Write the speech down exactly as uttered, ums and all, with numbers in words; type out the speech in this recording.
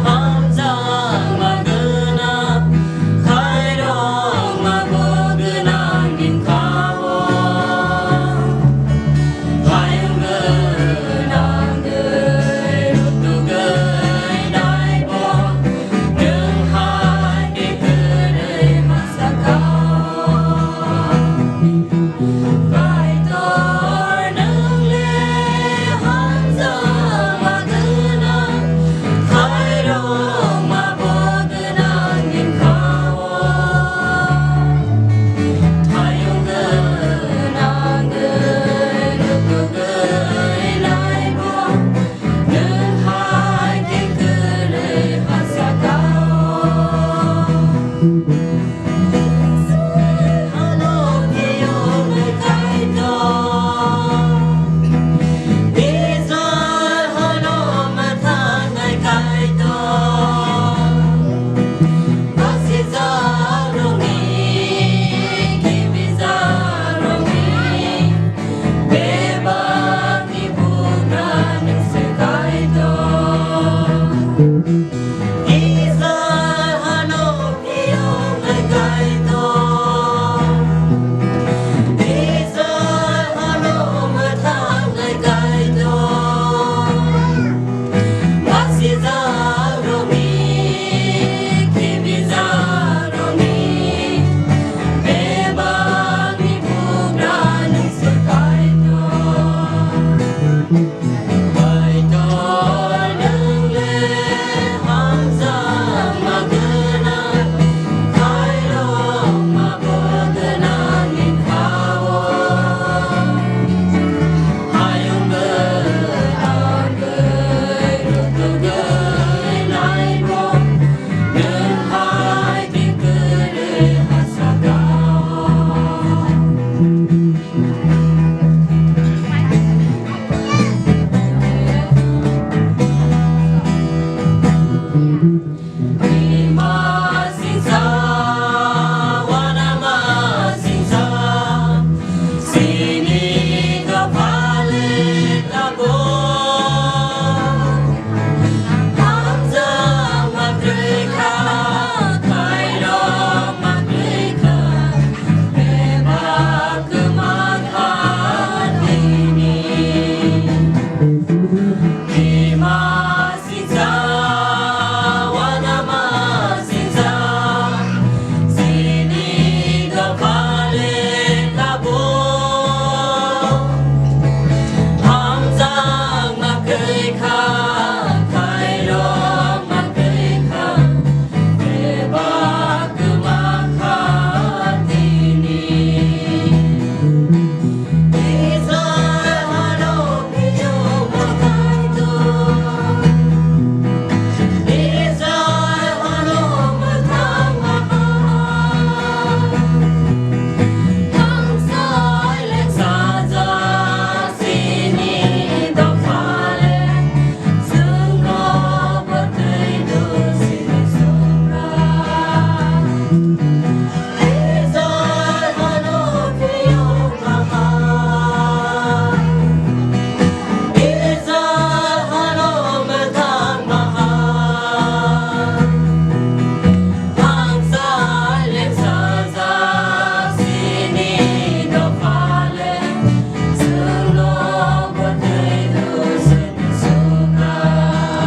Hamjakma gwnang, khairokma bo gwnang wngkha o. Hayung gwnangwi rutugwi naibo, nwng hai khe kwrwi ha sakha o. Kaitor, nwng le hamjakma gwnang, khairokma bo gwnang wngkha o. Hayung gwnangwi rutugwi naibo, nwng hai khe kwrwi ha sakha o. Israel hano phiyoknai Kaitor. Israel hano mwthangnai Kaitor. Basijakrokni, khibijakrokni bebakni bugra nwng se Kaitor. Israel hano phiyoknai Kaitor. Israel hano mwthangnai Kaitor. Basijakrokni, khibijakrokni bebakni bugra nwng se Kaitor. Kaitor, nwng le hamjakma gwnang, khairokma bo gwnang wngkha o. Hayung gwnangwi rutugwi naibo, nwng hai khe kwrwi ha sakha o. Ima singsa, wanama singsa, sini kapale tabo. Hamjakma kwrwi kha, khairokma kwrwi kha, bebak kwma kha tini. Ima singsa, wanama singsa, sini kapale tabo. Hamjakma kwrwi kha, khairokma kwrwi kha, bebak kwma kha tini. Israel hano phiyokma Kaitor. Israel hano mwthangma Kaitor. Thangsai le sajak sini dophale, chwngno bwtwi do sini Subrai. Israel hano phiyokma Israel hano mwthangma ha. Thangsai le sajak sini dophale, chwngno bwtwi do sini Subrai.